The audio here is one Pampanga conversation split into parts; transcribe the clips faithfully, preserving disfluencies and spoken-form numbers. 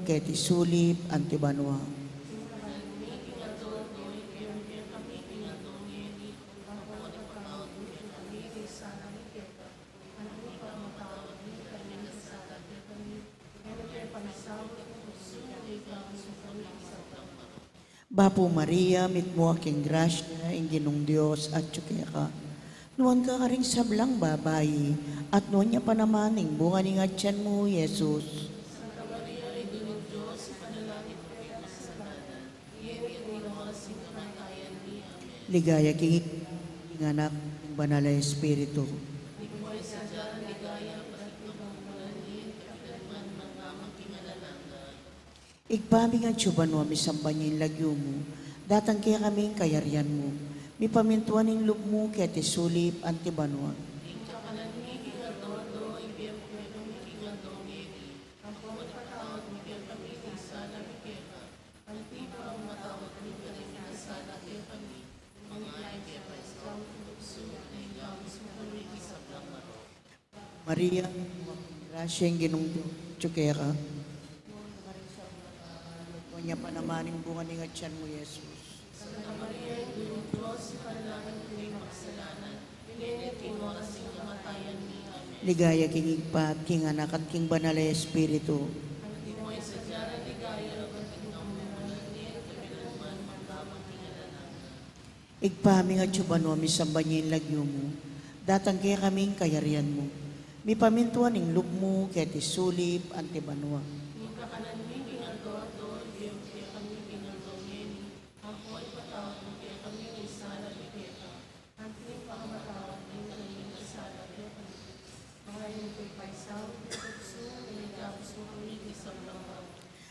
keti sulip anti banua. Bapu Maria, mitmu ka king grasya, ing Ginung Dios atyu keka. Nuan ka karing sablang babai, at nuan ya pa naman ing bunga ning atyan mu, Jesus. Ligaya king Ibpa, king Anak, king Banal a Espiritu. Ibpa mi, atsu ka banua, misamban ya ing lagyu mu, datang kekami ing kayarian mu, mipamintuan ing lub mu keti sulip anti banua. Maria, grasya, ing Ginung Dios atyu keka. Nuan ka pa naman ing bunga ning atyan mu, Jesus. Ligaya king Ibpa, at king Anak, at king Banal a Espiritu. Ibpa mi, atsu ka banua, misamban ya ing lagyu mu, datang kekami ing kayarian mu, mipamintuan ing lub mu keti sulip anti banua.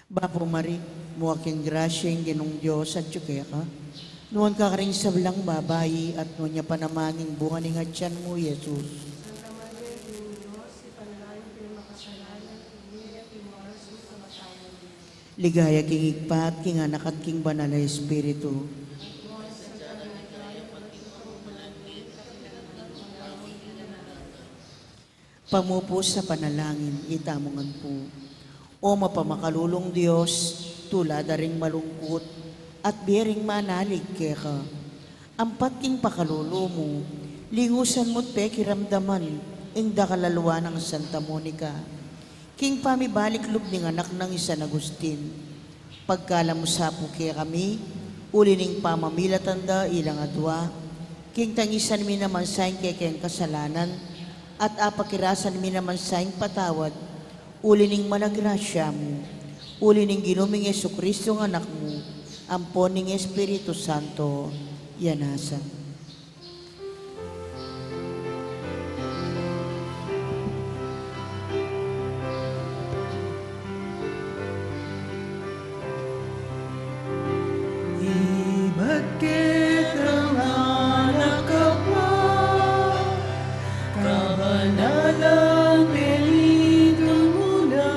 Bapu Maria, mitmu ka king grasya, ing Ginung Dios atyu keka. Nuan ka karing sablang babai, at nuan ya pa naman ing bunga ning atyan mu, Jesus. Ligaya king Ibpa, at king Anak, at king Banal a Espiritu. Pamupus a panalangin, itamu ngan pu. O mapamakalulung Dios, tula da ring malungkut, at bie ring manalig keka. Ampat king pakalulu mu, lingusan mu't pekiramdaman ing dakal a lua nang Santa Monica. King pamibalik lub ning anak nang i San Agustin, pagkalub mu sa pu kekami, uli ning pamamilatan da ilang adua, king tangisan mi naman sa ing kekeng kasalanan, at apakirasan mi naman sa ing patawad, uli ning mala grasya mu, uli ning Ginu ming Jesucristo a Anak mu, ampon ning Espiritu Santo, ya nasa. Ibat keta, Anak, Ibpa, kabanalan penintun mu na,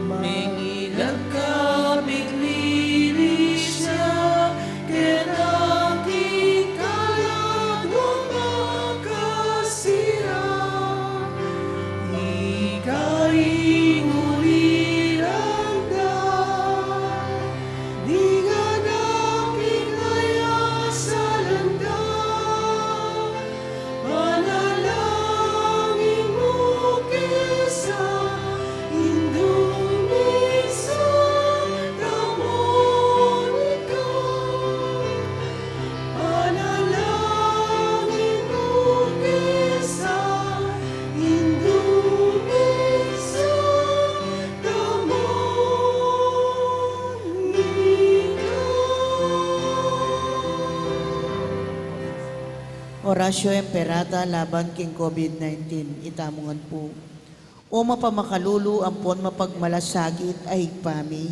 mengilag ka, piglilis ya keta king kaladwa makasira. Ika ing uliran da, ding anak ing kayasalan da. Panalangin mu kesa, Indu ming Santa Monica. Panalangin mu kesa, Indu ming Santa Monica. Oratio Imperata laban king COVID nineteen, itamu ngan pu. O mapamakalulu ampon mapagmalasakit a Ibpa mi,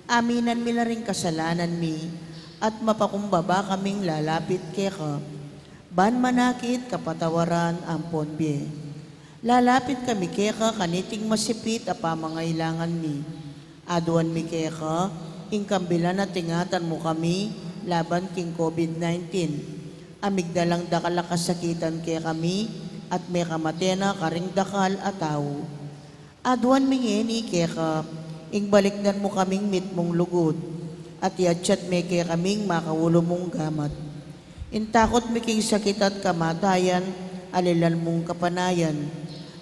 aminan mi la ring kasalanan mi, at mapakumbaba kaming lalapit keka, ban manakit kapatawaran ampon bie. Lalapit kami keka kaniting masipit a pamangailangan mi. Aduan mi keka ing kambilan at ingatan mu kami laban king COVID nineteen. A migdalang dakal a kasakitan kekami at mekamate na karing dakal a tau. Aduan mi ngeni keka, ing balikdan mu kaming mitmung lugud, at iatsat me kekaming makaulu mung gamat. Ing takut mi king sakit at kamatayan, alilan mung kapanayan.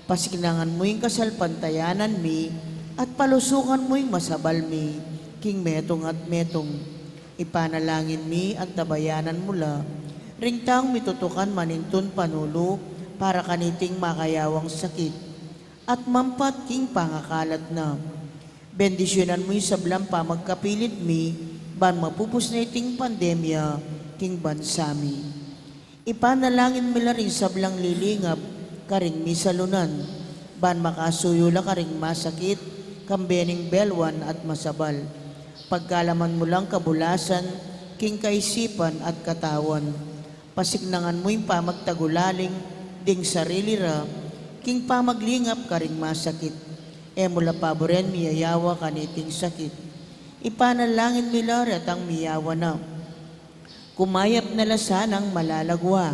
Pasiknangan mu ing kasalpantayanan mi, at palusukan mu ing masabal mi, king metung at metung. Ipanalangin mi, antabayanan mu la, ring taung mitutukan manintun panulu, para kaniting makayawang sakit, at mampat king pangakalat na. Bendisyunan mu ing sablang pamagkapilit mi, ban mapupus na iting pandemya, king bansa mi. Ipanalangin mi la ring sablang lilingap, karing misalunan, ban makasuyu la karing masakit, kambe ning belwan at masabal. Pagkalaman mu lang kabulasan, king kaisipan at katawan. Pasiknangan mu ing pamagtagulaling, ding sarili ra, king pamaglingap karing masakit. E mu la paburen miyayawa kaniting sakit. Ipanalangin mi la retang miyawa na. Kumayap na la sanang malalagwa.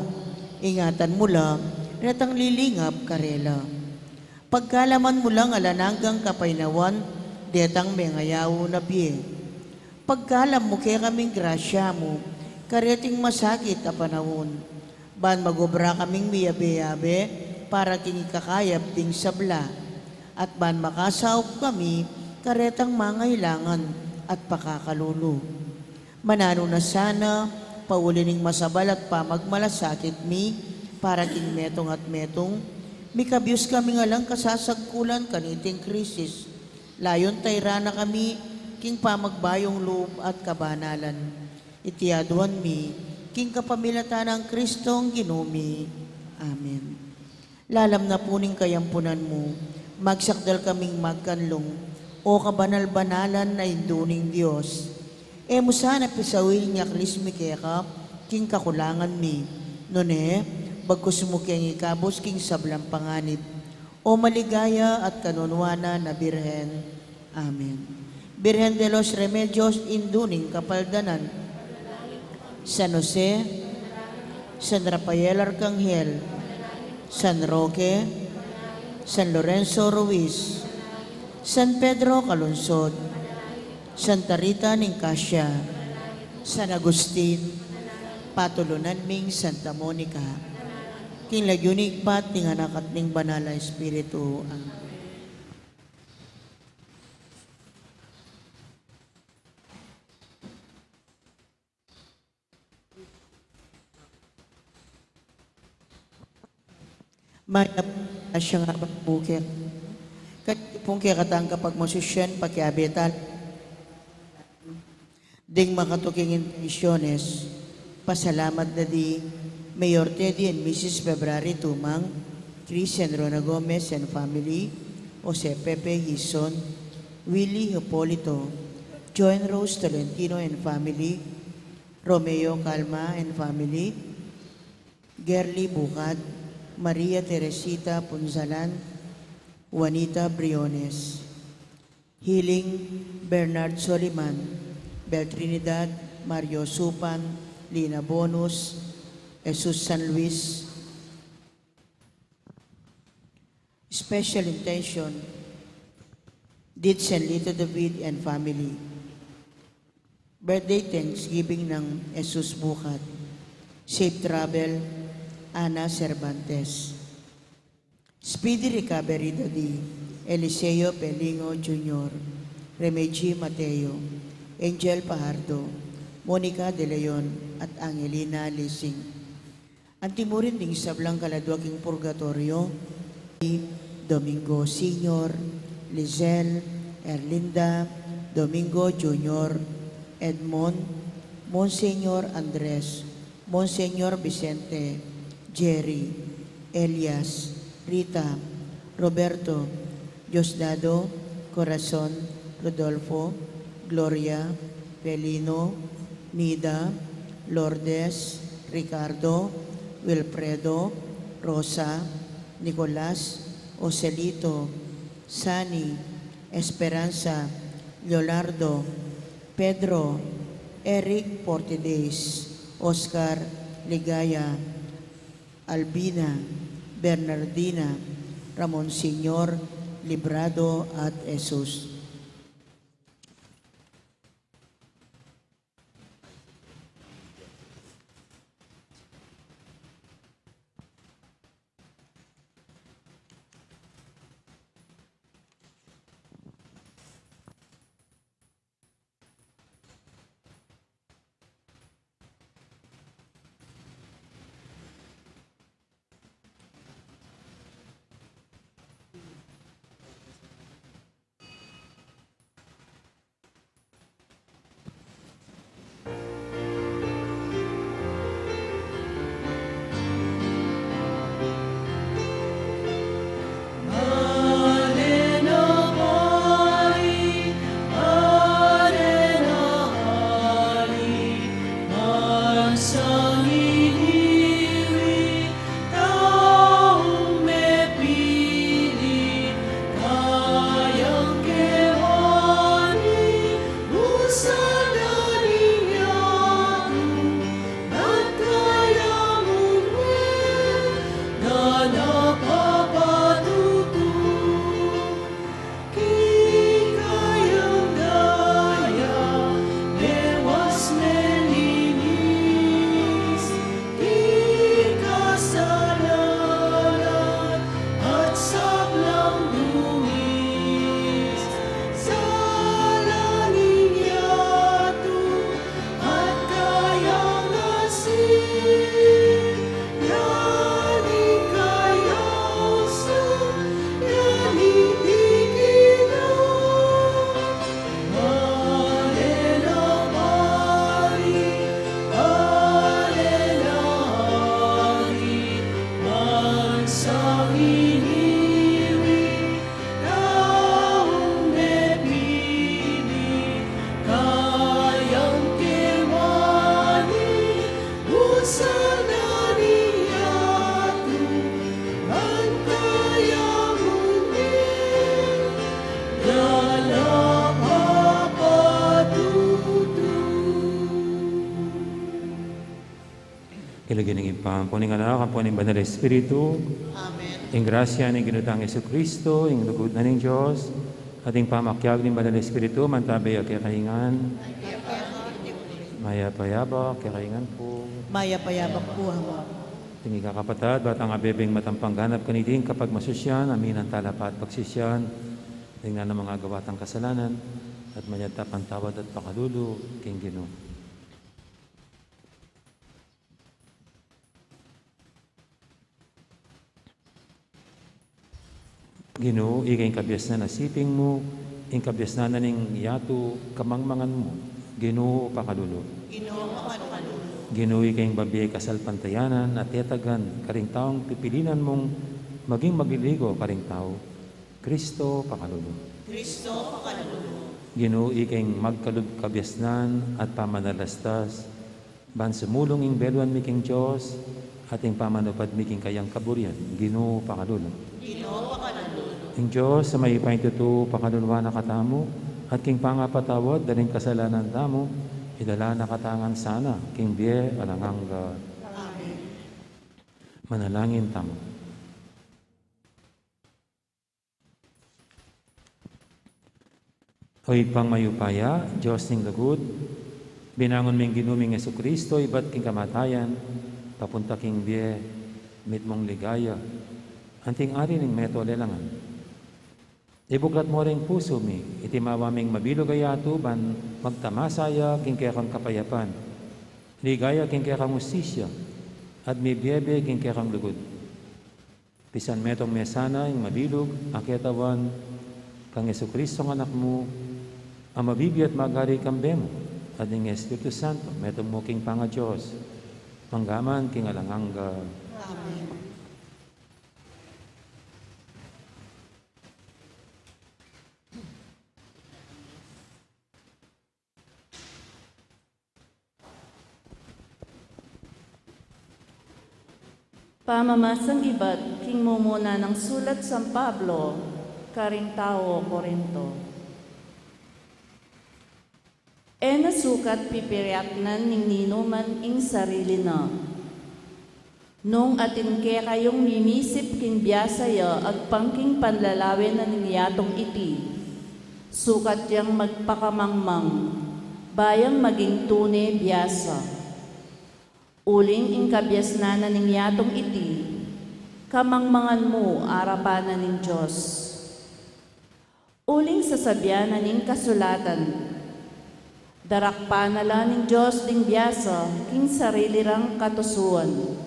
Ingatan mu la, retang lilingap karela. Pagkalaman mu lang alang anggang kapaynawan, detang mengayaw na bie. Pagkalam mu kekaming grasya mu, kareting masakit a panaun. Ban magobra kaming miyabe-yabe, para king ikakayap ding sabla. At ban makasaup kami, karetang mangailangan at pakakalulu. Mananu na sana, pauli ning masabal at pamagmalasakit mi, para king metung at metung, mikabyus kaming alang kasasagkulan kaniting krisis. Layun tayran na kami, king pamagbayung lub at kabanalan. Iti aduan mi, king kapamilatan nang Kristong Ginu mi. Amen. Lalam na pu ning kayampunan mu, magsakdal kaming magkanlung, o kabanal-banalan a Indu ning Dios. E mu sana pisawil ing aklis mi keka, king kakulangan mi. Nune, bagkus mu keng ikabus king sablang panganib. O maligaya at kanunuanan a Birhen. Amen. Birhen de los Remedios, Indu ning Kapaldanan. San Jose, San Rafael Arcangel, San Roque, San Lorenzo Ruiz, San Pedro Calungsod, Santa Rita ning Cascia, San Agustin, patulunan ming Santa Monica. King lagyu ning Ibpa, ning Anak, at ning Banal a Espiritu. Amen. Mayap a siyang abang bukit. Kaya pung kekatang kapagmasusyan, pakiabe tala ding makatuking intensyones, pasalamat da di Mayor Teddy and Missus February Tumang, Chris and Rona Gomez and family, Jose Pepe Hison, Willie Hipolito, Joan Rose Tolentino and family, Romeo Calma and family, Gerly Bucad, Maria Teresita Punzalan, Juanita Briones. Healing, Bernard Soliman, Bel Trinidad, Mario Supan, Lina Bonus, Jesus San Luis. Special intention, Did San Lito David and family. Birthday Thanksgiving nang Jesus Bucad. Safe travel, Ana Cervantes. Speedy recovery da di Eliseo Pelingo Junior, Remeji Mateo, Angel Pajardo, Monica De Leon, at Angelina Lising. Anti mu rin ding sablang kaladua king purgatoryo, Domingo Senior, Lizelle, Erlinda, Domingo Junior, Edmond, Monsignor Andres, Monsignor Vicente, Jerry, Elias, Rita, Roberto, Diosdado, Corazon, Rodolfo, Gloria, Felino, Nida, Lourdes, Ricardo, Wilfredo, Rosa, Nicolas, Joselito, Sani, Esperanza, Leonardo, Pedro, Eric Portides, Oscar, Ligaya, Albina, Bernardina, Ramon Senior, Librado at Jesus. King lagyu ning Ibpa, ampo ning Anak, ampo ning Banal Espiritu. Amen. Ing grasya ning Ginu tang Jesucristo, ing lugud na ning Dios, at ing pamakiabe ning Banal Espiritu, mantabe ya kekayu ngan. Mayap a yabak kekayu ngan pu. Mayap a yabak pu, Ama. Ding ikakapatad, ba tang abebeng matampang ganap kaniting kapagmasusyan, aminan tala pa at pagsisian ding nanumang agawa tang kasalanan, at manyawad ta pantawad at pakalulu king Ginu. Ginu, ika ing kabiasnan a siping mu, ing kabiasnan na ning yatu kamangmangan mu. Ginu, pakalulu. Ginu, pakalulu. Ginu, ika ing babie kasalpantayanan a tetagan karing taung pipilinan mung maging magliligaw karing tau. Kristo, pakalulu. Kristo, pakalulu. Ginu, ika ing magkalub kabiasnan at pamanalastas, ban sumulung ing beluan mi king Dios, at ing pamanupad mi king kayang kaburian. Ginu, pakalulu. Ginu, pakalulu. Ing Dios a mayupaya king tutu, pakaluluan na katamu, at king pangapatawad da ring kasalanan tamu, idala na katamu ngan sana king bie alang angga. Amen. Manalangin tamu. O Ibpang mayupaya, Dios ning lugud, binangun ming Ginu ming Jesucristo ibat king kamatayan, papunta king bie, mitmung ligaya, anting ari ning meto lelangan. Ibuklat mo ring pusu mi iti mawa ming mabilug a yatu ban magtamasa ya king kekang kapayapan, ligaya king kekang ustisya, at mibie-bie king kekang lugud. Pisan metung me sana ing mabilug a ketawan kang Jesucristong Anak mu, a mabibie at magari kambe mu, at ning Espiritu Santo, metung mu king pangaDios, manggaman king alang angga. Amen. Pamamasang ibat king mumuna nang sulat San Pablo karing tau Corinto. E na sukat pipiriaknan ning ninuman ing sarili na. Nung atin kekayung mimisip king biasa ya agpang king panlalawe na ning yatung iti, sukat yang magpakamangmang, ba yang maging tune biasa. Uling ing kabiasnan na ning yatung iti, kamangmangan mu arapan na ning Dios. Uling sasabian na ning kasulatan, darakpan na la ning Dios ding biasa king sarili rang katusuan.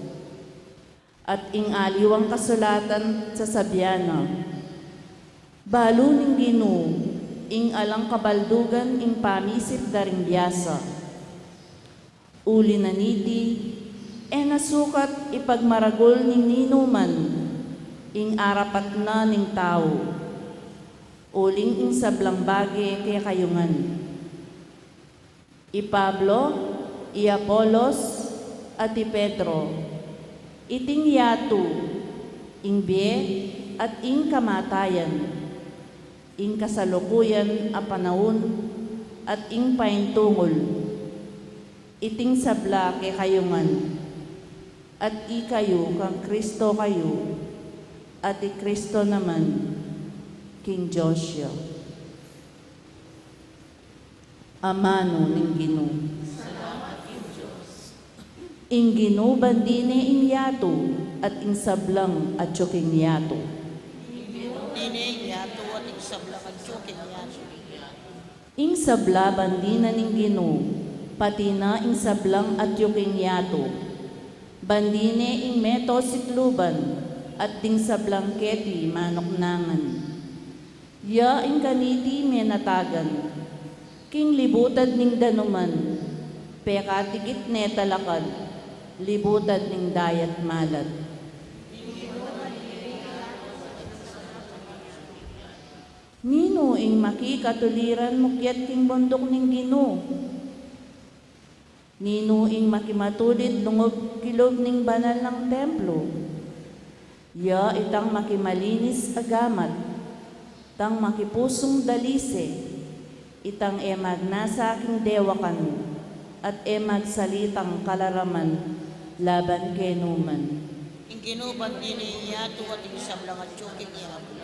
At ing aliwang kasulatan sasabian na, balu ning Ginu ing alang kabaldugan ing pamisip da ring biasa. Uli na niti, e na sukat ipagmaragul ning ninuman ing arapat na ning tau, uling ing sablang bage kekayu ngan. I Pablo, i Apolos, at i Pedro, iting yatu, ing bie, at ing kamatayan, ing kasalukuyan a panaun, at ing paintungul. Iting sabla kekayu ngan, at ikayu kang Kristo kayu, at i Kristo naman king Dios ya. Amanu ning Ginu. Ing Ginu ban dine ing yatu at ing sablang atyu king yatu. Dine ing yatu at ing sablang atyu king yatu. Ing sabla ban dine ning Ginu, pati na ing sablang atyu king yatu. Ban dine ing meto sikluban at ding sablang keti manuknangan. Ya ing kaniti menatagan king libutad ning danuman, pekatikit ne talakad libutad ning dayat malat. Ninu ing makikatuliran mukyat king bunduk ning Ginu? Ninu ing makimatulid lungub kilub ning banal nang templo? Ya itang makimalinis a gamat, tang makipusung dalise, itang e magnasa king dewakan, at e magsalitang kalaraman laban kenuman. Ing Ginu ban dine ing yatu at ing sablang atyu king yatu.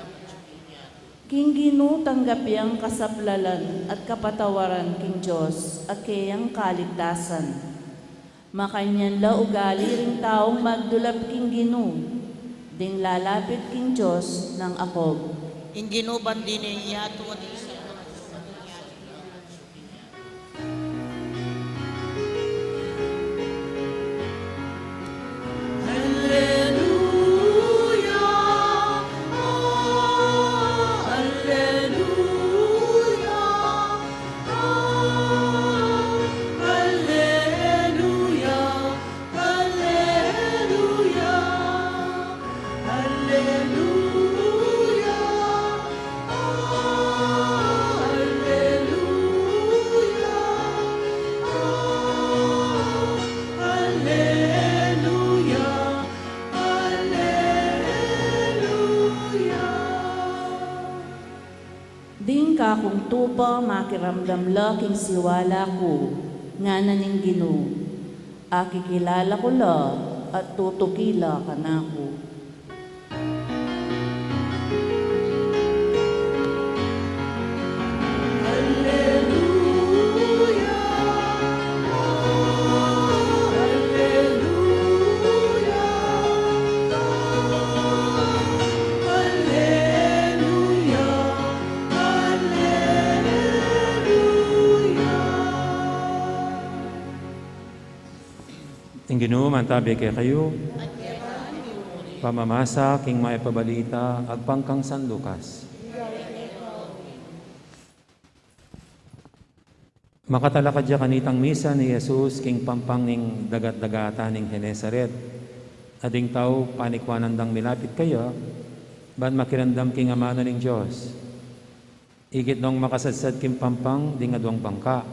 King Ginu tanggap yang kasaplalan at kapatawaran king Dios a keyang kaligtasan. Makanyan la ugali ring taung magdulap king Ginu, ding lalapit king Dios nang akob. Ing Ginu ban dine ing yatu at ing sablang atyu king yatu. Ding kakung tupa makiramdam la king siwala ku, ngana ning Ginu, akikilala ku la at tutuki la kanaku. Ing Ginu mantabi kekayu. Pamamasa king Mayap a Balita agpang kang San Lucas. Makatalakad ya kanitang misan i Jesus king pampang ning dagat-dagatan ning Genesaret. At ding tau panikwanan dang milapit kaya, ban makiramdam king amanu ning Dios. Ikit nong makasadsad king pampang ding aduang bangka,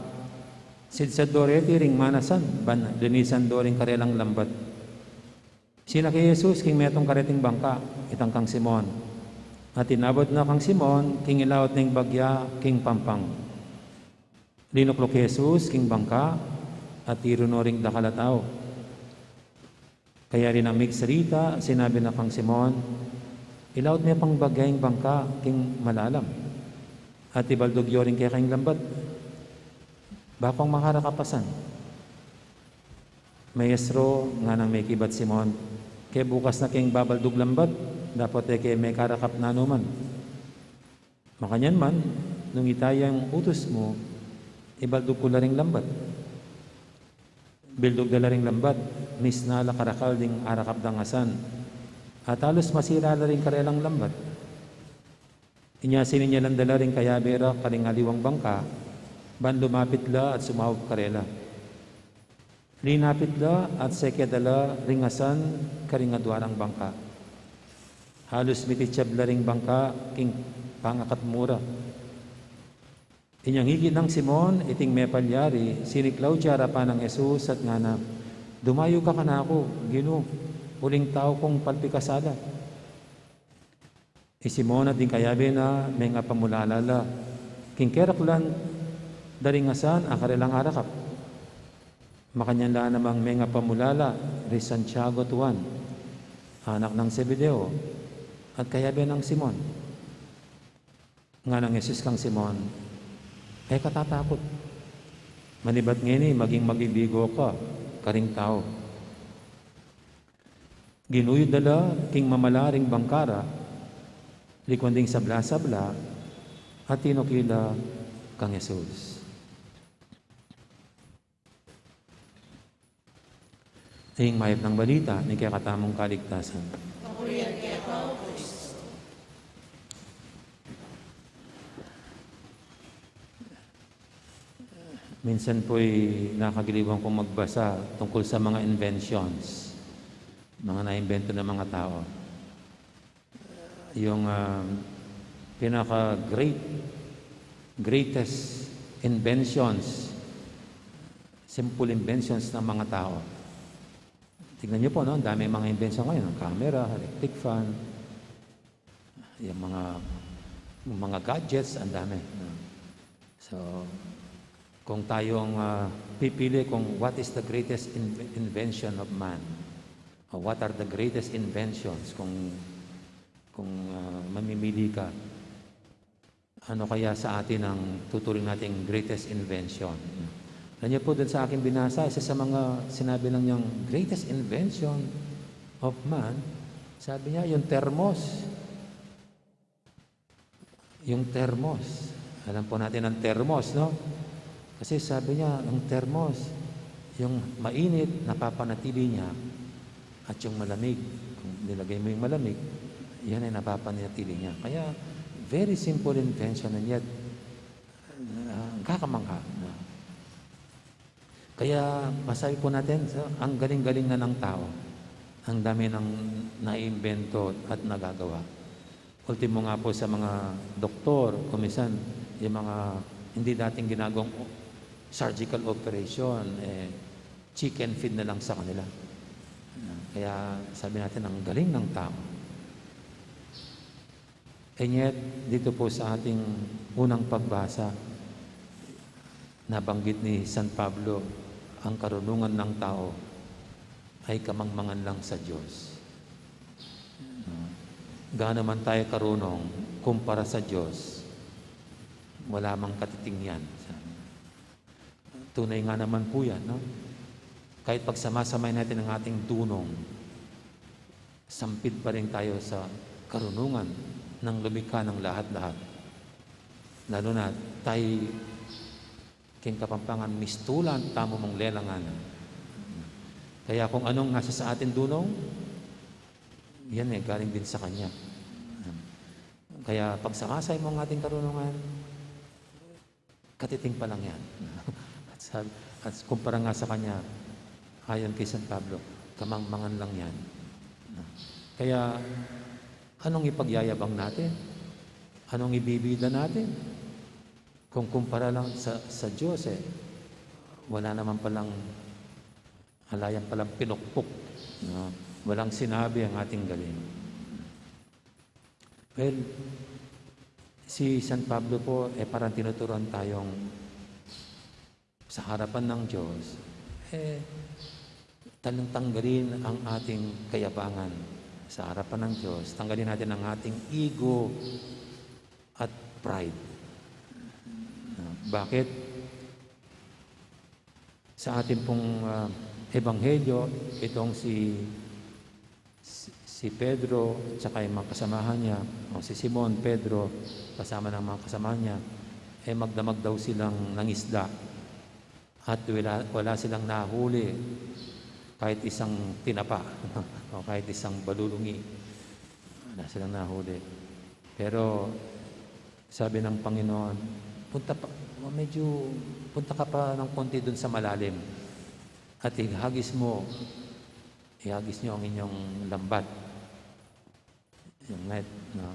sidsad do reti ring manasan, ban linisan do ring karelang lambat. Sinake i Jesus king metung kareting bangka, itang kang Simon. At inabut na kang Simon king ilaut ning bagya king pampang. Linukluk i Jesus king bangka, at tiru no ring dakal a tau. Kaya rin nang migsalita, sinabi na kang Simon, "Ilaut me pang bagya ing bangka king malalam, at ibaldug yo ring kekayung lambat, bakong makarakap a san." "Maestro," nganang mekibat Simon, "kebukas na keng babaldug lambat, dapot e ke mekarakap nanuman." "Makanyan man, nung ita yang utus mu, ibaldug ku la ring lambat." Bildug da la ring lambat, misna la karakal ding arakap dang asan, at alus masira la ring karelang lambat. Inya sininyalan da la ring kayabe ra karing aliwang bangka, ban lumapit la at sumaup karela. Linapit la at seke da la ring asan karing adua rang bangka. Halus mitityab la ring bangka king pangakat mu ra. Inyang ikit nang Simon iting mepalyari, siniklaud ya arapan nang Jesus at ngana, "Dumayu ka kanaku, Ginu, uling tau kung palpikasala." I Simon at ding kayabe na mengapamulala la king keraklan da ring asan a karelang arakap. Makanyan la namang mengapamulala ri Santiago at Juan, anak nang Zebedeo, at kayabe nang Simon. Nganang Jesus kang Simon, "E ka tatakut. Manibat ngeni maging magibigo ka karing tau." Ginuyud da la king mamala ring bangka ra, likuan ding sabla-sabla, at tinuki la kang Jesus. Ing mayap nang balita ning kekatamung kaligtasan. Papurian ka, O Kristo. Minsan po'y nakagiliwan kong magbasa tungkol sa mga inventions, mga naimbento ng mga tao. Yung, ah, pinaka-great, greatest inventions, simple inventions ng mga tao. Tignan niyo po, no? Ang dami mga invention ngayon, ang camera, electric fan, yung mga, yung mga gadgets, ang dami, no? So, kung tayong, ah, pipili kung what is the greatest in-, invention of man, or what are the greatest inventions, kung, kung, ah, mamimili ka, ano kaya sa atin ang tuturing nating greatest invention? Alam niyo po, dun sa aking binasa, isa sa mga sinabi lang niyang greatest invention of man, sabi niya, yung thermos. Yung thermos. Alam po natin ang thermos, no? Kasi sabi niya, ang thermos, yung mainit, napapanatili niya, at yung malamig, kung nilagay mo yung malamig, yan ay napapanatili niya. Kaya, very simple invention, and yet, ah, kakamangha, no? Kaya masabi po natin, so, ang galing-galing na ng tao. Ang dami nang naimbento at nagagawa. Ultimo nga po sa mga doktor, kung minsan, yung mga hindi dating ginagawang o-, surgical operation, eh, chicken feed na lang sa kanila. Kaya sabi natin, ang galing ng tao. And yet, dito po sa ating unang pagbasa, nabanggit ni San Pablo, ang karunungan ng tao ay kamangmangan lang sa Diyos. No? Gaano man tayo karunong kumpara sa Diyos, wala mang katiting yan. Tunay nga naman po yan, no? Kahit pagsamasamahin natin ang ating dunong, sampid pa rin tayo sa karunungan ng lumikha ng lahat-lahat. Lalo na tayo, king Kapampangan, mistulan tamu mung lelangan. Kaya kung anong nasa sa ating dunong, yan eh, galing din sa kanya. Kaya pagsamasay mo ang ating karunungan, katiting pa lang yan. At, sa, at kumpara nga sa kanya, ayon kay San Pablo, kamangmangan lang yan. Kaya, anong ipagyayabang natin? Anong ibibida natin? Kung kumpara lang sa, sa Diyos, eh, wala naman palang, ala yan palang pinukpok, no? Walang sinabi ang ating galing. Well, si San Pablo po, eh, parang tinuturuan tayong sa harapan ng Diyos, eh, Talagang tanggalin ang ating kayabangan sa harapan ng Diyos. Tanggalin natin ang ating ego at pride. Ah, bakit? Sa ating pong, ah, ebanghelyo, itong si, si, si Pedro at saka yung mga kasamahan niya, o si Simon Pedro, kasama ng mga kasamahan niya, eh, magdamag daw silang nangisda. At wala, wala silang nahuli kahit isang tinapa o kahit isang balulungi. Wala silang nahuli. Pero sabi ng Panginoon, "Punta pa, medyo punta ka pa ng konti dun sa malalim. At ihagis mo, ihagis nyo ang inyong lambat." Yung net, no?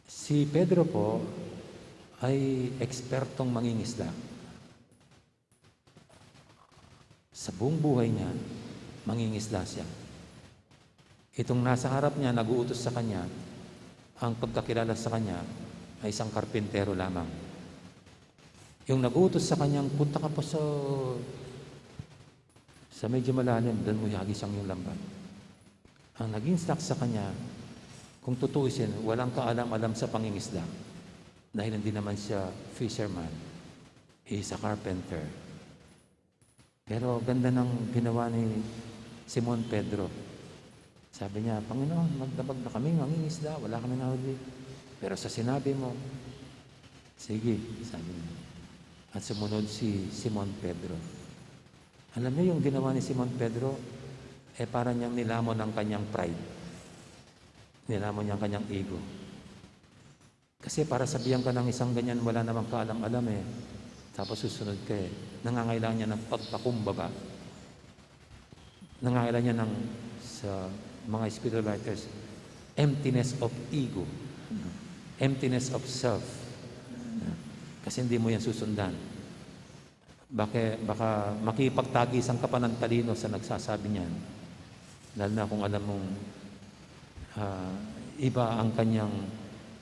Si Pedro po ay ekspertong mangingisda. Sa buong buhay niya, mangingisda siya. Itong nasa harap niya, nag-uutos sa kanya, ang pagkakilala sa kanya ay isang karpintero lamang. Yung nag-uutos sa kanyang, "Punta ka po sa, sa medyo malalim, doon mo ihagis ang iyong lambat." Ang nag-instruct sa kanya, kung tutuusin, walang kaalam-alam sa pangingisda. Dahil hindi naman siya fisherman. He is a carpenter. Pero ganda ng ginawa ni Simon Pedro. Sabi niya, "Panginoon, magdamag na kami, mangingisda, wala kami nahuli. Pero sa sinabi mo, sige," sabi niya. At sumunod si Simon Pedro. Alam niyo, yung ginawa ni Simon Pedro, eh, para niyang nilamon ang kanyang pride. Nilamon niya ang kanyang ego. Kasi para sabihan ka ng isang ganyan, wala namang kaalam-alam eh. Tapos susunod ka eh. Nangangailangan niya ng pagpakumbaba. Nangangailangan niya ng, sa mga spiritual writers, emptiness of ego. Emptiness of self. Kasi hindi mo yan susundan. Baka, baka makipagtagisan ka pa ng talino sa nagsasabi niyan. Lalo na kung alam mong, ah, iba ang kanyang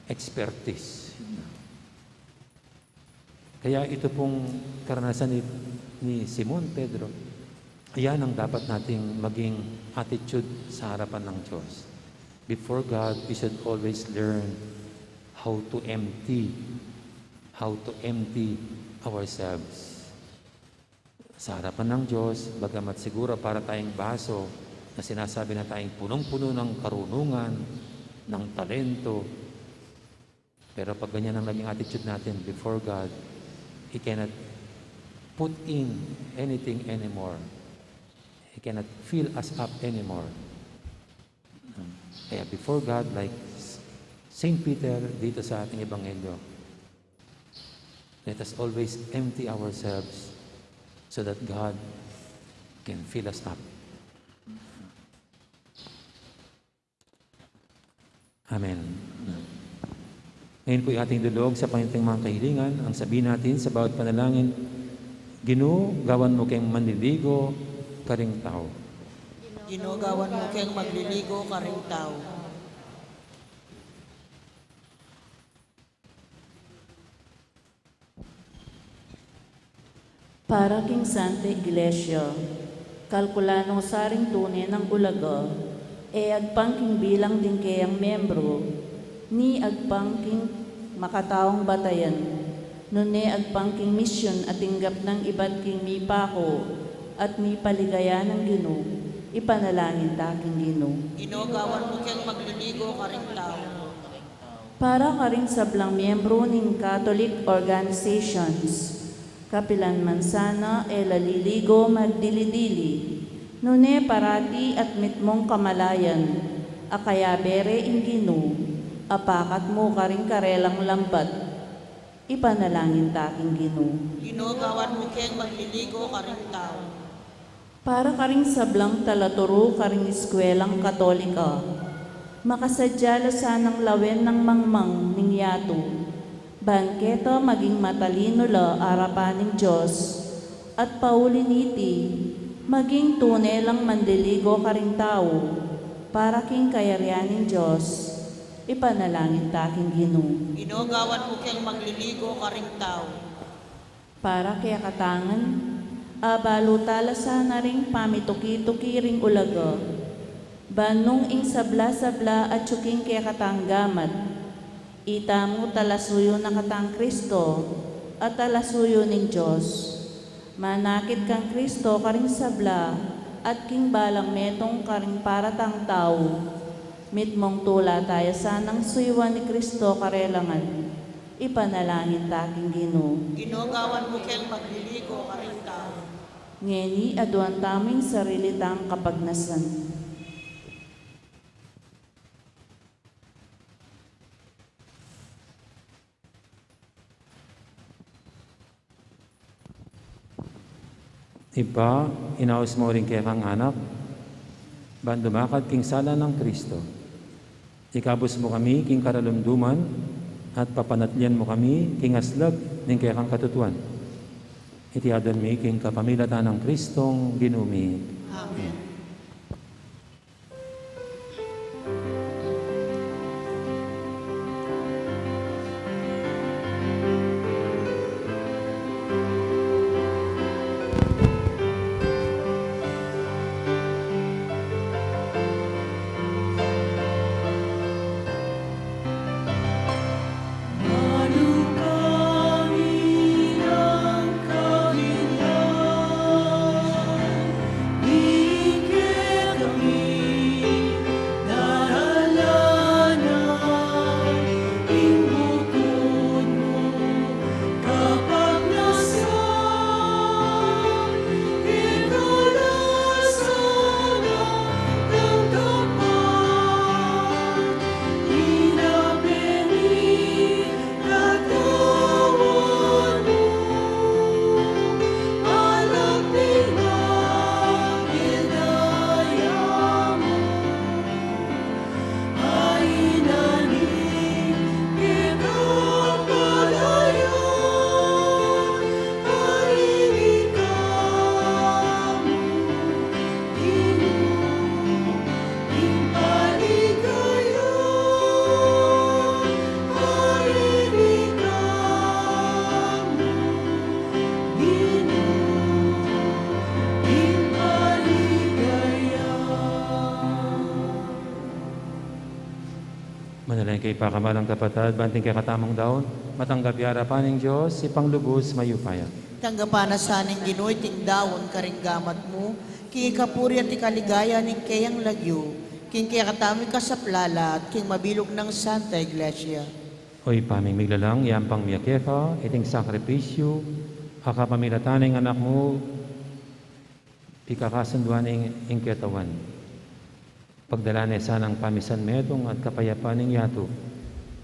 expertise. Kaya ito pong karanasan ni, ni Simon Pedro, yan ang dapat nating maging attitude sa harapan ng Diyos. Before God, we should always learn how to empty, how to empty ourselves. Sa harapan ng Diyos, bagamat siguro para tayong baso na sinasabi na tayong punong-puno ng karunungan, ng talento, pero pag ganyan ang naging attitude natin before God, He cannot put in anything anymore. He cannot fill us up anymore. Kaya before God, like Saint Peter dito sa ating ebanghelyo, let us always empty ourselves so that God can fill us up. Amen. Ngayon po'y ating dulog sa panyatang mga kahilingan, ang sabihin natin sa bawat panalangin, "Ginu, gawan mu keng manliligo karing tau." Ginu, gawan mu keng magliligo karing tau. Para king Santa Iglesia, kalkulan no sa ring tune nang ulaga, e agpang king bilang ding keyang membro, ni agpang king makataung batayan, nune agpang king misyun a tinggap nang ibat king mipaku, at mipaligaya nang Ginu, ipanalangin ta king Ginu. Ginu, gawan mu keng magliligo karing tau. Para karing sablang miyembro ning Catholic organizations, kapilan man sana e la liligo magdili-dili, nune parati at mitmung kamalayan, a kayabe re ing Ginu, apakat mu karing karelang lambat, ipanalangin ta king Ginu. Ginu, gawan mu keng magliligo karing tau. Para karing sablang talaturu karing Eskwelang Katolika, makasadya la sanang lawen nang mangmang ning yatu, ban keta maging matalinu la arapan ning Dios, at pauli niti, maging tune lang manliligo karing tau, para king kayarian ning Dios, ipanalangin ta king Ginu. Ginu, gawan mu keng magliligo karing tau. Para kekatang ngan, Abalu tala sana ring pamituki-tuki ring ulaga, ban nung ing sabla-sabla atyu king kekatang gamat, itamu talasuyu na katang Kristo, at talasuyu ning Dios. Manakit kang Kristo karing sabla, at king balang metung karing paratang tau. Mitmung tula taya sanang suyuan i Kristo karelang ngan. Ipanalangin ta king Ginu. Ginu, gawan mu keng magliliko karing tau. Ngeni aduan tamu ing sarili tang kapagnasan. Ibpa, inaus mu ring kekang anak, ban dumakat king sala nang Kristo. Ikabus mu kami king karalumduman, at papanatlian mu kami king aslag ning kekang katutuan. Iti adwan mi king kapamilatan nang Kristong Ginu mi. Amen. Manalangin kayu pakamalan kung kapatad, ban king kekatamung daun, matanggap ya king arapan ning Dios, Ibpang lubus mayupaya. Tanggapan na sa ning Ginu iting daun karing gamat mu, king ikapuri at ikaligaya ning keyang lagyu, king kekatamung kasaplalan at king mabilug nang Santa Iglesia. O Ibpa ming miglalang, iyampang mi keka iting sakripisyu a kapamilatan ning Anak mu, pikakasunduan ning ing ketawan. Pagdalan ne sana king pamisan metung at kapayapan ning yatu.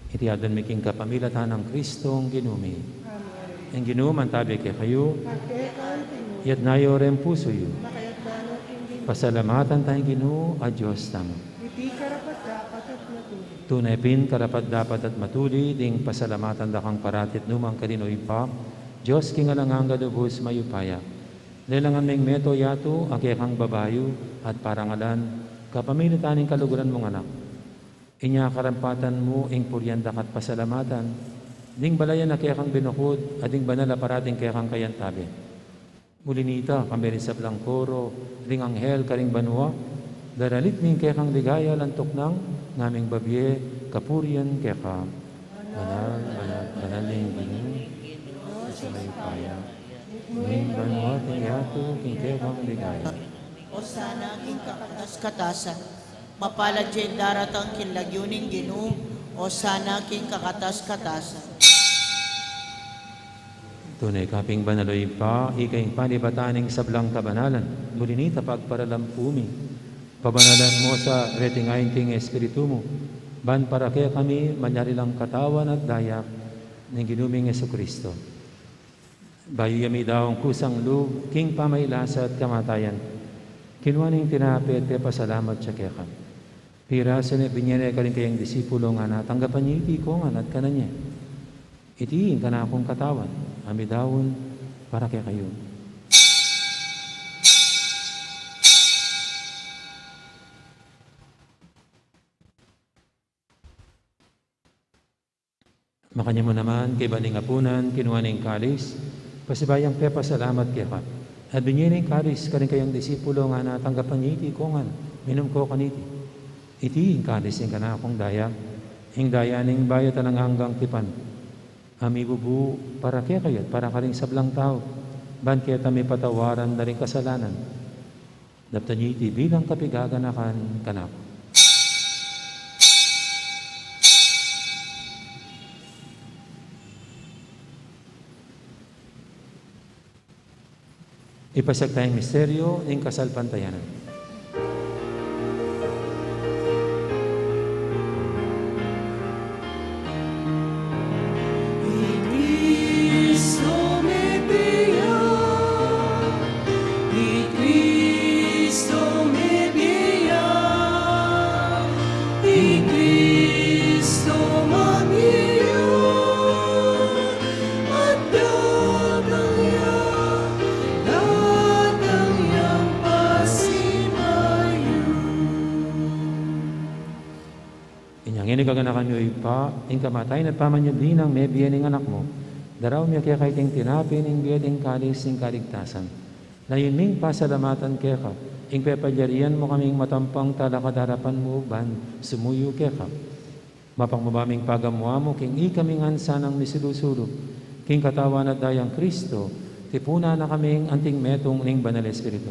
Iti adwan mi king kapamilatan nang Kristong Ginu mi. Amen. Ing Ginu mantabi kekayu. At keka mu rin. Iyatas yu ring pusu yu. Makayatas na rin king Ginu. Pasalamatan taya ing Ginu a Dios tamu. Iti karapat-dapat at matuli. Tune pin karapat-dapat at matuli ding pasalamatan da kang parati at nukarin man, O Ibpa, Dios king alang angga, lubus mayupaya. Lelangan meng metung yatu a kekang babayu at parangalan, kapamilatan ning kaluguran mung Anak. Inya karampatan mu ing purian da ka at pasalamatan, ding balayan a kekang binukud, at ding banal a parating kekang kayantabe. Uli na nita, kambe ring sablang koro ring anghel karing banua, daralit mi ing kekang ligaya, lantuk nang ngaming babie kapurian keka. Banal, banal, banal ing Ginu, Dios a mayupaya. Mitmu ing banua at ing yatu king kekang ligaya. Osana king kakatas-katasan. Mapalad ya ing daratang king lagyu ning Ginu. Osana king kakatas-katasan. Tune ka pin banal, O Ibpa, ika ing panibatan ning sablang kabanalan. Uli na nita pagparalampu mi, pabanalan mu sa reting ain king Espiritu mu, ban para kekami malyari lang katawan at daya ning Ginu ming Jesucristo. Bayu ya midaun kusang lub king pamailasa at kamatayan, kinua ne ing tinape at pepasalamat ya keka. Pirasu ne, binie ne karing kayang disipulo, ngana, tanggapan ye iti ikayu ngan at kanan ye. Iti ing kanakung katawan a midaun para kekayu. Makanyan mu naman, kaybat ning apunan, kinua ne ing kalis, pasibayu yang pepasalamat keka, At binye ne ing kalis karing kayang disipulo, ngana, tanggapan ye iti kongan, minum ko kaniti. Iti ing kalis ning kanakung daya, ing daya ning bayu't alang anggang tipan, a mibubu para kekayu at para karing sablang tau, ban keta mipatawaran na ring kasalanan. Daptan ye iti bilang kapigaganakan kanaku. Ipasiag taya ing misteryu ning kasalpantayanan. I Kristo mebie ya, i Kristo mebie ya, i Kristo mabie ya. At datang ya, datang yang pasibayu. Inya ngeni kaganakan mi, o Ibpa, ing kamatayan at pamanyubli nang mebie ning Anak mu, daraun mi keka iting tinape ning bie at ing kalis ning kaligtasan. Layun ming pasalamatan keka ing pepalyarian mu kaming matampang talakad arapan mu ban sumuyu keka. Mapagmabaming pagamuan mu king ikami ngan sanang misulu-sulu king katawan at dayang Kristo, tipunan na kaming anting metung ning Banal Espiritu.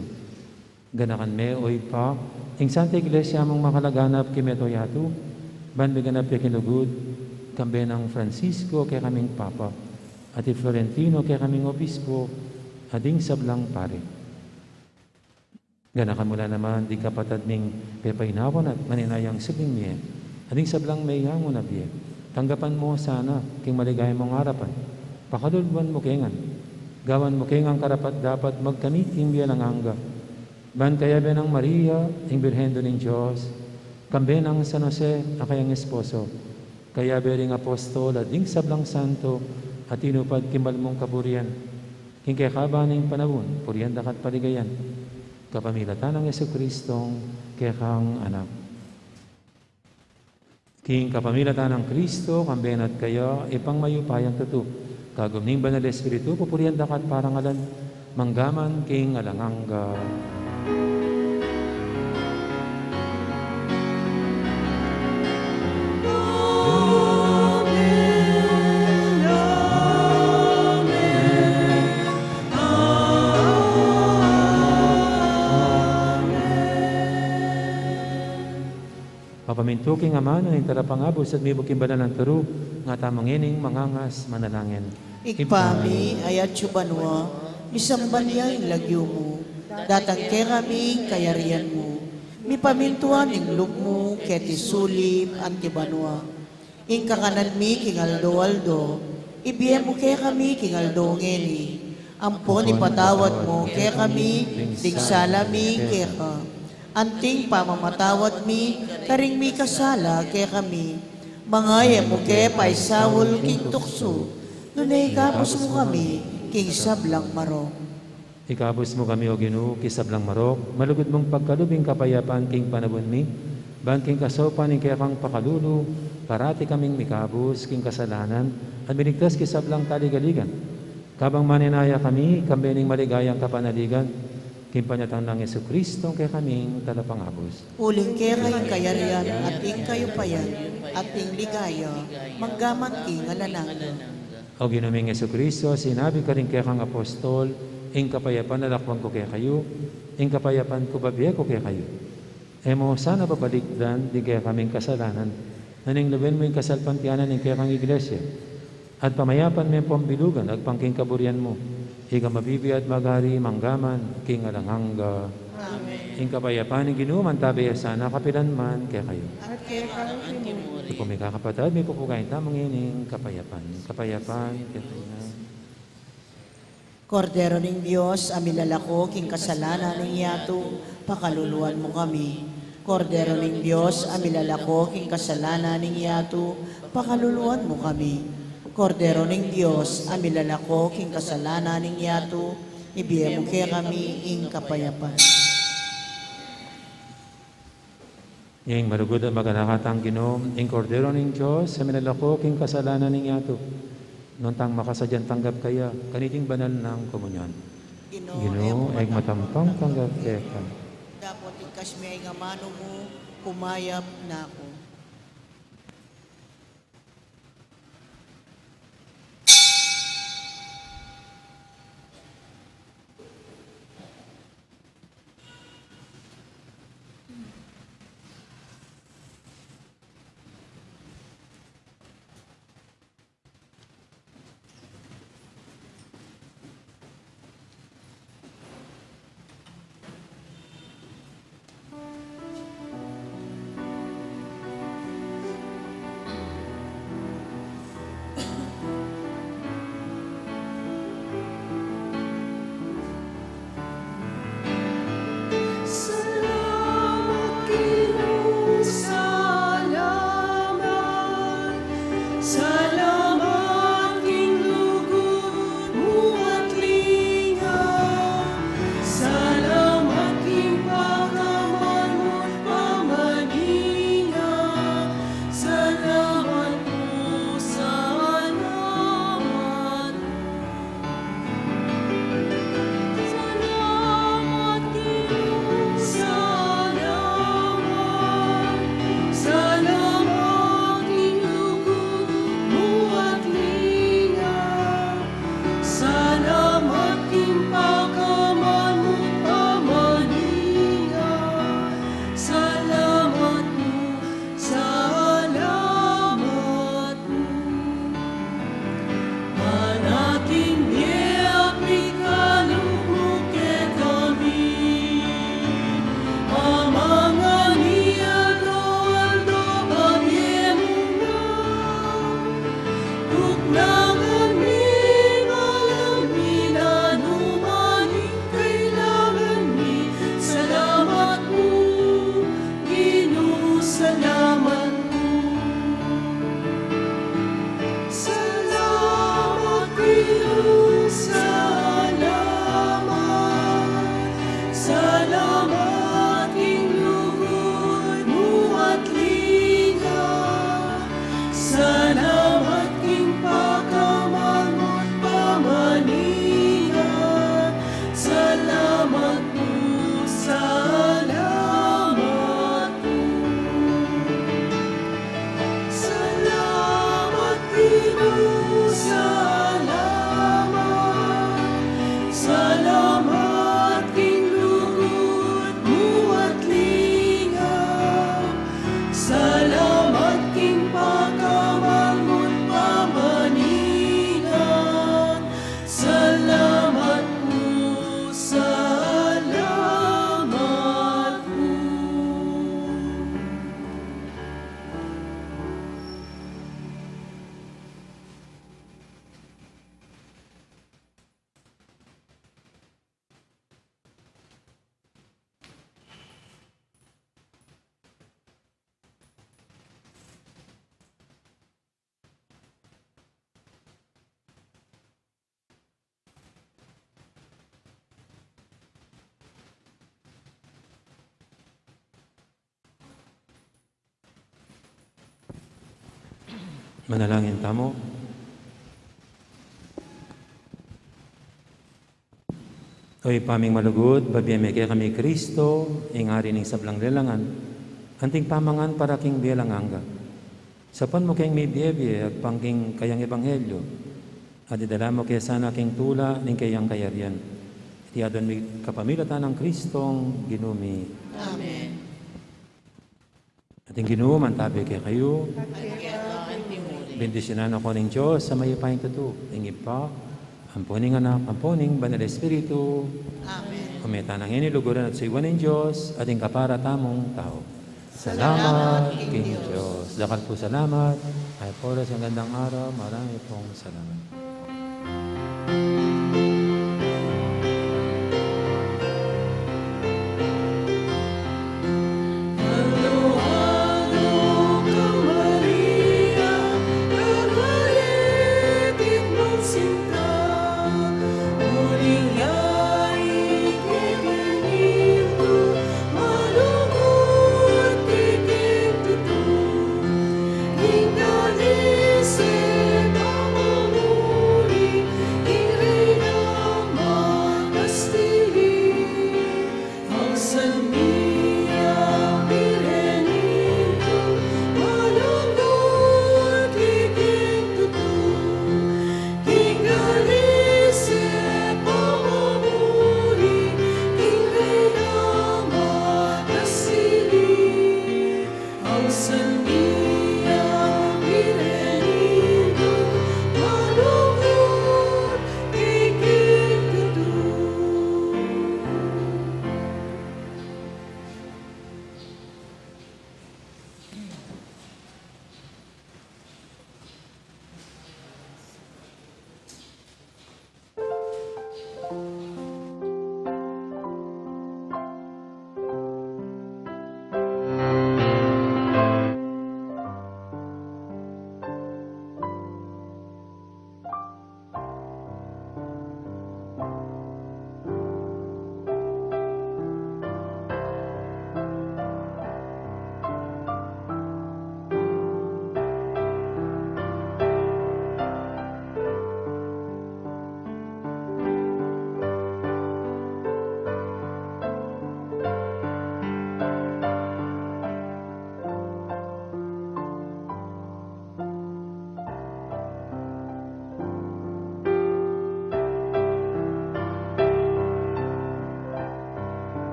Ganakan me, o Ibpa, ing Santa Iglesia mung makalaganap king mabilug a yatu, ban miganap ya king lugud, kambe nang Francisco kekaming Papa, at i Florentino kekaming Obispo, at ding sablang pari. Ganakan mu la naman ding kapatad ming pepainawa at maninayang subling mie, at ding sablang meyangu na bie. Tanggapan mu la sana king maligaya mung arapan. Pakaluluan mu ke ngan. Gawan mu ke ngan karapat-dapat magkamit king bie alang angga. Ban kayabe nang Maria, ing Birhen Indu ning Dios, kambe nang San Jose, a kayang esposo, kayabe ring apostol, at ding sablang santo, a tinupad king banal mung kaburian, king kekaban ning panaun, purian da ka at paligayan, kapamilatan nang Jesucristong kekang Anak. King kapamilatan nang Kristo, kambe na at kaya, Ibpang mayupayang tutu, kagum ning Banal Espiritu, pupurian da ka at parangalan, mangga man king alang angga. Mapamintu king amanu ning Talapangabus at mibuk king banal nang turu, ngatamu ngening mangangas manalangin. Ibpa mi, a atsu ka banua, misamban ya ing lagyu mu, datang kekami ing kayarian mu, mipamintuan ing lub mu keti sulip anti banua. Ing kakanan mi king aldo-aldo, ibie mu kekami king aldo ngeni, ampon ipatawad mu kekami ding sala mi keka, anting pamamatawad mi karing mikasala kekami. Manga e mu ke paisaul king tuksu, nune ikabus mu kami king sablang marok. Ikabus mu kami, O Ginu, king sablang marok, malugud mung pagkalub ing kapayapan king panaun mi, ban king kasaupan ning kekang pakalulu, parati kaming mikabus king kasalanan, at miligtas king sablang kaligaligan. Kabang maninaya kami, kambe ning maligayang kapanaligan, king panyatang nang Jesucristong kekaming Talapangabus. Uling keka ing kayarian, at ing kayupayan, at ing ligaya, mangga man king alang angga. O Ginu ming Jesucristo, sinabi mu karing kekang apostol, ing kapayapan lalakwan ku kekayu, ing kapayapan ku babie ku kekayu. E mu sana babalikdan ding kekaming kasalanan, nune luben mu ing kasalpantayanan ning kekang Iglesia, at pamayapan me pong bilugan agpang king kaburian mu, ika a mabibie at magari mangga man king alang angga. Amen. Ing kapayapan ning Ginu mantabe ya sana kapilan man kekayu. At keka mu rin. Pu, mikakapatad, mipupugayan tamu ngening kapayapan. Kapayapan kekayu. Kordero ning Dios, a milalako king kasalanan ning yatu, pakaluluan mu kami. Kordero ning Dios, a milalako king kasalanan ning yatu, pakaluluan mu kami. Kordero ning Dios, a milalako king kasalanan ning yatu, ibie mu kekami ing kapayapan. Ing maragul at maganaka tang Ginu, ing Kordero ning Dios, a milalako king kasalanan ning yatu. Nuan tang makasadyang tanggap kaya kaniting banal nang komunyon. Ginu, e ku matampang tanggap keka. Dapot ikasmi ing amanu mu, kumayap na ku. Salamat, Ginu, salamat. Salamat king lugud mu at linga. Salamat king pakamal mu't pamaninga. Salamat pu, salamat. Salamat, Ginu, salamat. Salamat king lugud mu at linga. Salamat king pakamal mu't pamaninga. Salamat pu, salamat pu. Panating mie a pikalub mu kekami, amangan mi aldo-aldo a bie mu na. Tuknangan mi, balang mi, nanu man ing kailangan mi. Salamat pu, Ginu, salamat pu. Salamat, Ginu, salamat. Salamat king lugud mu at linga. Salamat king pakamal mu't pamaninga. Salamat pu, salamat pu. Salamat, Ginu, salamat. Salamat king lugud mu at linga. Salamat king pakamal mu't pamaninga. Salamat pu, salamat pu. Manalangin tamu. O Ibpa ming malugud, babie me kekami i Kristo, ing Ari ning sablang lelangan, anting pamangan para king bie alang angga. Saupan mu keng mibie-bie agpang king kayang ebanghelyo, at idala mu ke sana king tula ning kayang kayarian. Iti adwan mi kapamilatan nang Kristong Ginu mi. Amen. At ing Ginu mantabi kekayu. Bendisyunan na kayu ning Dios a mayupayang tutu, ing Ibpa, ampo ning Anak, ampo ning Banal Espiritu. Amen. O me tana ngeni luguran at suyuan ning Dios at ing kapara tamung tau. Salamat king Dios. Dakal pung salamat. Ay, oras, magandang araw. Marami pong salamat.